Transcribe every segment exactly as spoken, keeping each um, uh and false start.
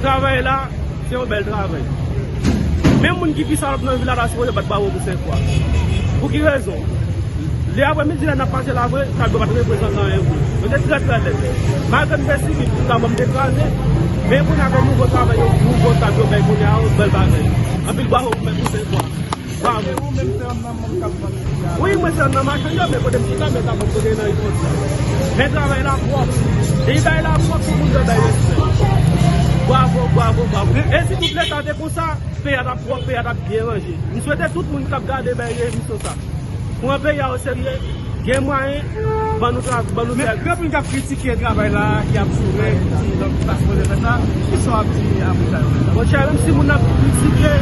Travay la, se yon bèl travay. Menm moun ki pi salòp nan vil la ta sipoze bat bravo pou Senkwa. Pou ki rezon? Lè aprèmidi la n ap pase la vre, tab yo pa t reprezante anyen vre. Yo te trè trè lèd. Malgre m te sibi, tab yo m te kraze. Men kounye a gen nouvo travay yo, nouvo tab yo bay kounye a, yon bèl bagay. Anpil bravo pou, pou Senkwa. Bravo. Wi, mwen se nan machann yo, men kote m chita, men tab mwen kote nan yon konsa. Men travay la pwòp. Depi bagay la pwòp, tout moun dwe bay respè. Bravo, bravo, bravo. E si tout Leta te konsa, peyi a t ap pwòp, peyi a t ap byen ranje. M swete tout moun k ap gade bay emisyon sa pran peyi a oserye, gen mwayen, ban nou tra-, ban nou sèvis. Men gen moun k ap kritike travay la, ki ap soure, ki di donk pa sipoze fè sa. Kisa w ap di apre sa yo fè sa? Monchè, menm si moun nan kritike,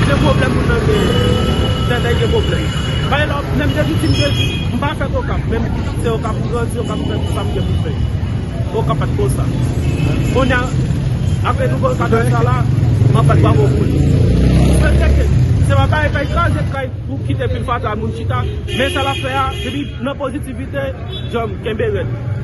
se pwoblèm moun nan genyen. Tèt li gen pwoblèm. Bay la, menm depi ti m te di, m pa fèt Okap, menm se Okap m grandi, Okap m fè tout sa m gen pou fè. Okap pa t konsa. Kounye a, apre nouvo kadans sa la, m ap bat bravo pou li. Mwen tcheke, se pa bay kay kraze kay pou kite pil fatra moun chita, men sa l ap fè a, depi nan pozitivite, djanm, kenbe rèd.